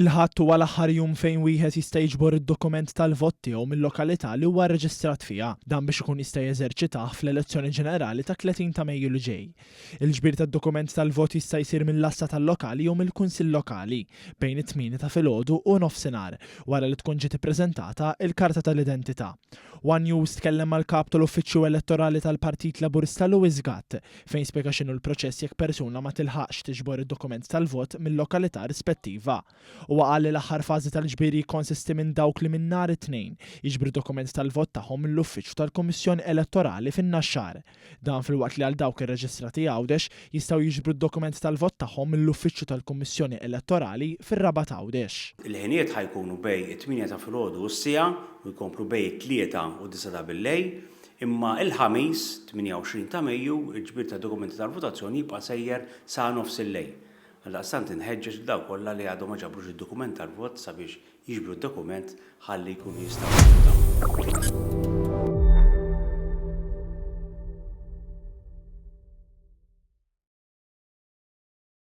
Il-Ħadd huwa l-aħħar jum fejn wieħed jista' jiġbor id-dokument tal-vot tiegħu mil-lokalità li huwa rreġistrat fiha. Dan biex ikun jista' jeżerċitah fl-elezzjoni ġenerali tat-30 ta' Mejju li ġej. Il-ġbir tad-dokument tal-vot jista' jsir mill-għassa tal-lokali jew mill-Kunsill Lokali bejn it-tmieni ta' filgħodu u nofsinhar, wara li tkun ġiet ippreżentata l-karta tal-identità. One News tkellem mal-Kap tal-Uffiċċju Elettorali tal-Partit Laburista Louis Gatt, fejn spjega x'inhu l-proċess jekk persuna ma tilħaqx tiġbor id-dokument tal-vot mil-lokalità rispettiva. Huwa qal li l-aħħar fażi tal-ġbir jikkonsisti minn dawk li minn nhar it-Tnejn jiġbru dokument tal-vot tagħhom mill-uffiċċju tal-Kummissjoni Elettorali fin-Naxxar. Dan filwaqt li għal dawk irreġistrati Għawdex jistgħu jiġbru d-dokument tal-vot tagħhom mill-uffiċċju tal-Kummissjoni Elettorali fir-Rabat Għawdex. Il-ħinijiet ħa jkunu bejn it-tmienja ta' filgħodu u s-siegħa u jkomplu bejn it-tlieta u d-disgħa ta' billejl. Imma il-Ħamis, 28 ta' Mejju, il-ġbir ta' dokumenti tal-votazzjoni jibqa' sejjer sa nofsillejl. Għaldaqstant inħeġġeġ lil dawk kollha li għadhom ma ġabrux id-dokument tal-vot sabiex jiġbru d-dokument ħalli jkunu jistgħu jivvutaw.